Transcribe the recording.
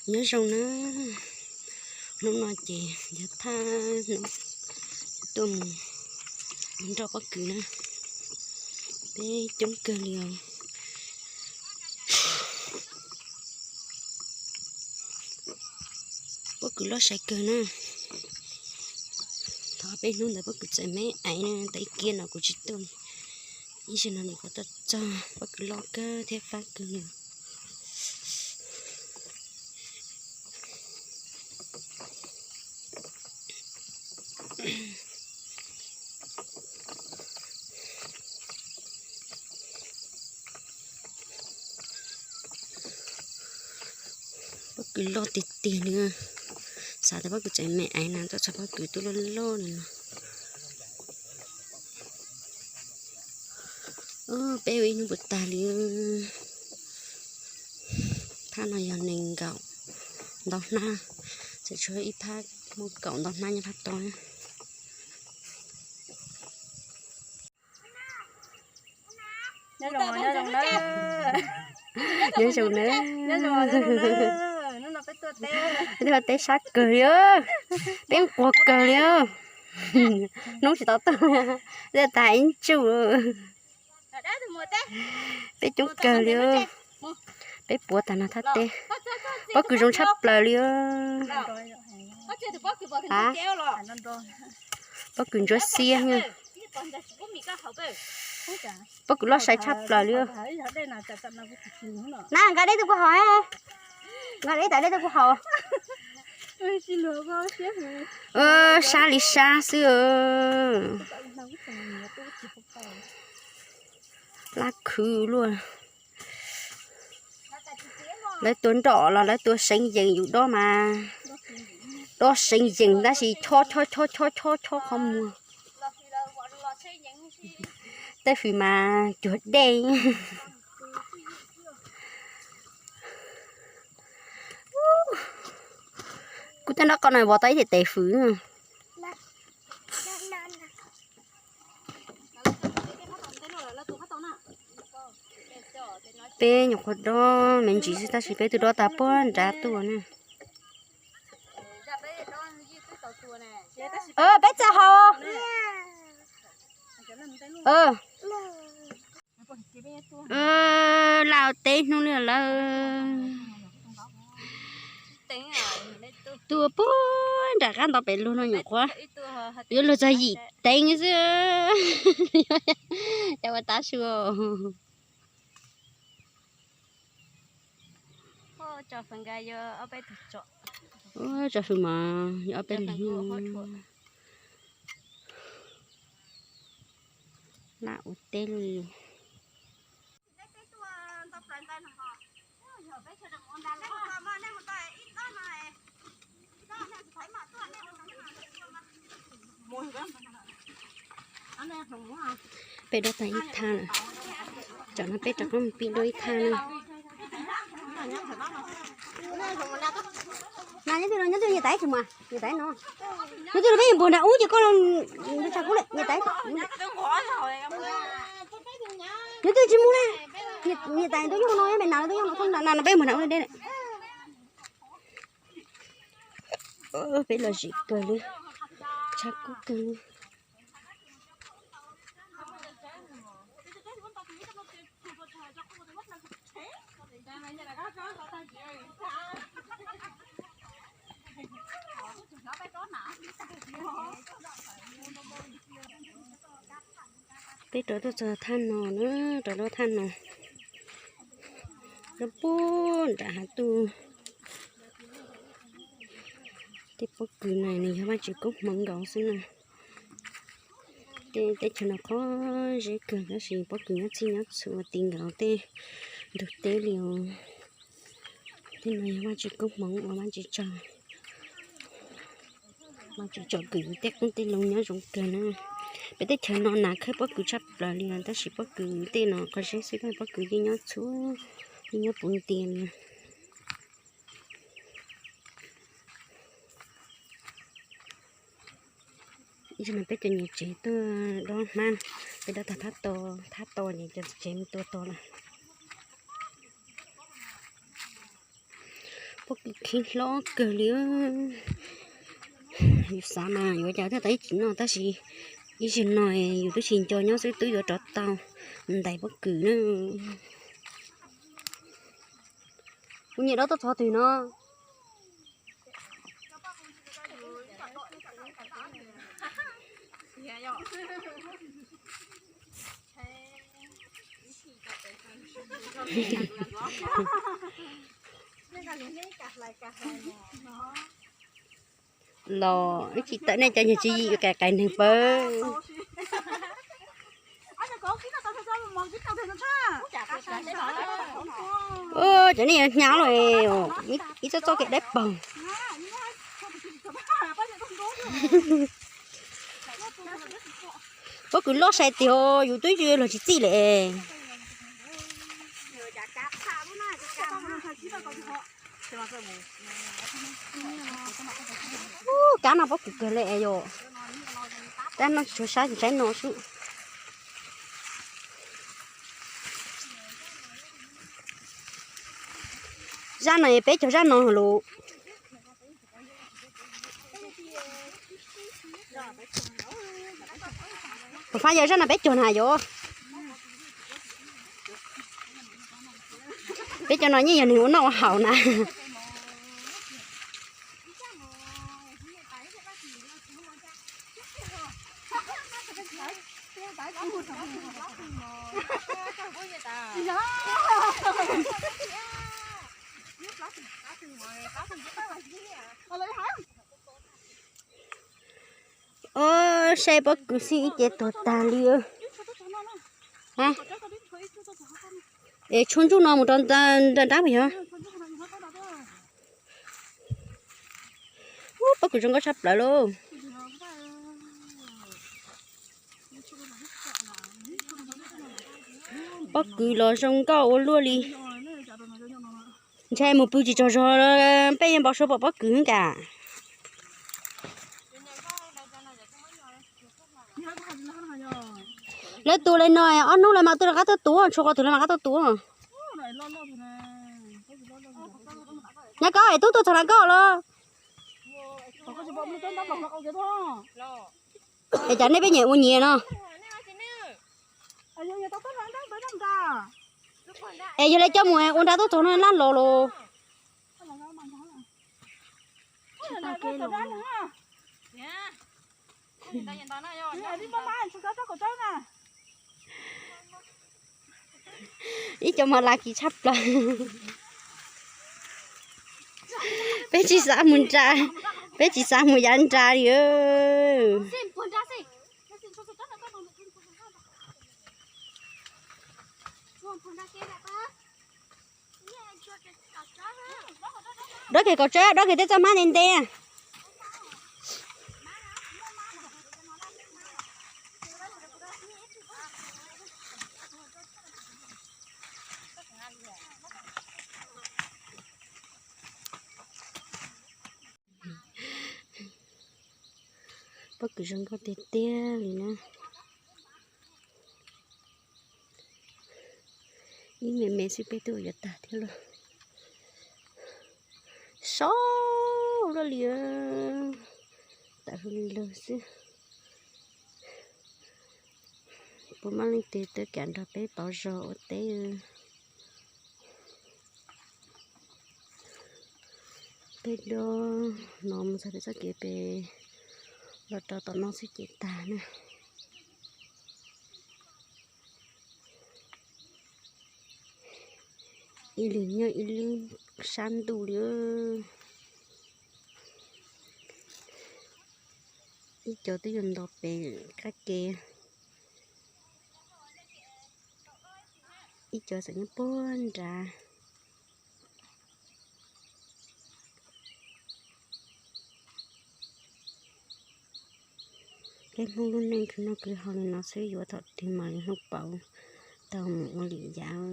Nyob zoo na, hnub no ces yog thaj no tuaj mus nrog pob kws na, peb coob kawg li os. Pob kws loj sai kawg na. Thov peb hnub ntawd pob kws txawm me aiv na, tau ib kiag no kuv tsis tuaj li. Ib zaug no nws kuj tuaj txog, pob kws loj kawg thiab fab kawg li. Pob kws loj tiag tiag li. Xav tias pob kws tseem me aiv na, tuaj txog pob kws twb loj loj li no. Peb ua ib hnub puas tag li. Thaj no yog nees nkaum ntau hnab, tseem tshuav ib phab muaj kaum ntau hnab nyob phab tod. Nyob zoo na. Peb tuaj teb sab kawg li, peb nquag kawg li. Hnub tsis tau tuaj, tag ib ntsuj. Peb coob kawg li. Peb puav tag no thaj teb. Pob kws zoo tshaj plaws li. Pob kws ntsuab xiab. Pob kws loj sai tshaj plaws li. Na nqa dej tuaj kuv haus, nqa dej tas dej tuaj kuv haus. Sab li sab xwb. Laj khwv luaj. Lawv tua nroj los lawv tua seev yees, yus dob mas dob seev yees tab sis chob chob chob chob chob chob qhov muag. Tej fwm mas cuag dej. Kuv tej nrob qo no vov tau ib tes fwm. Peb nyuam qhuav dob me ntsis xwb tab sis peb twb dob tag puag nrad tuaj na. Peb txawj haus. Laj teb hnub li lawm. Tuaj puag nram qab nto pem luag no nyuam qhuav yuav luag txog yim teev xwb. Cov ua tav su. Tso fwm mas yog ob peb leeg. Laj ua teb li. Peb dob tag ib thaj lawm, tsam no peb rov qab mus pib dob ib thaj na. Nyob twg los nyob twg, niam tais tsis mus, niam tais no. Nyob twg los peb yuav npuag nram ub ces koj los tsa kuv lawm niam tais. Nyob twg tsis mus na, niam tais tuaj nyob no, me nas tuaj nyob no, na peb mus nram ub deb. Peb los zim kawg li, tshab kub kawg li. Peb rov tuaj txog thaj no na, rov tuaj thaj no, rau puag nram hav tuaj. Tej pob kws no nws yog Vajtswv koob hmoov nkaus xwb na. Tej teb chaws no qhov zeb kawg tab sis pob kws nyob txhij nyob txhua ti nkaus tej ntug teb li os. Tej no yog Vajtswv koob hmoov uas Vajtswv tso, Vajtswv tsom kwm yus tej qoob tej loo nyob zoo kawg na. Peb teb chaws no nas khawb pob kws tshaj plaws li os, tab sis pob kws tej no qhov zeb xwb tab pob kws yeej nyob txhua, yeej nyob puv ntiag li. Ib zaug no peb cov niam tsev tuaj dob hmab, peb dob tag thab to, thab to ces cov tsev mus tua to lawm. Pob kws khib hlob kawg li. Yus xav mas yuav cas thiaj tau ib chim noj tab sis ib zaug no yus twb tsis nco nyob xwb twb yuav rov tau ntais pob kws na. Kuv nyiam dob tuaj txog twg no. Los ib tsis tawm nej cov nyuag tswv yim yuav qais qais neeg pawg. Cov nej yuav hnyav lawm, ib txoj txoj kev dawb paug. Pob kws loj sai tiag, yus twb luag tsis txij lawm. Ub, kab no pob kws kawg li yom. Kab no tsis tshua saib, saib no xwb. Zaj no peb cog zaj no lus. Kuv fab yog zaj no peb cog na yom. Peb cov no yeej yog neeg ua noj ua haus na. Ob, saib pob kws xij ib ce tuag tag li. Es tshuab ntsuj no mus rau nram nrab puas yog? Ub, pob kws zoo nkauj tshaj plaws lauj. Pob kws los zoo nkauj ua luaj li. Ntshai mus pw tsis tsaug zog, peb yeej npau suav pom pob kws heev kawg. Lawv tus li no ob hnub lawv mam tuaj rov qab tuaj tua, tshuav qhov twg lawv mam rov qab tuaj tua. Nyob koj es tub tuaj txog na koj los. Es cas nej peb nyiam ua nyias no? Es yog li coj mus ua nra tuaj txog no laj los los. Ib co mos las kis tshaj plaws. Peb tsis xav mus nra, peb tsis xav mus yav nra li. Dob kiag kaum tsawb, dob kiag tej txoj hmab ntev ntev. Pob kws zoo nkauj tiag tiag li na. Ib me me xwb peb twb ua yuav tag thiab lauj. Sov luaj li, tawm hlo li lawg xwb. Puas muaj leej twg tuaj kam nrog peb pauv zog ua teb? Peb dob no mus txog peb txoj kev pem los rau tom no xwb ces tag na. Ib lwm nyob ib lub sab ntuj li. Ib co twb yuav nto pem qab ke, ib co txawm nyob puag nrad. Peb Hmoob lub neej khwv noj khwv haus li no xwb, yuav thaum twg mam li hnub pauv tau mus ua lwm yam.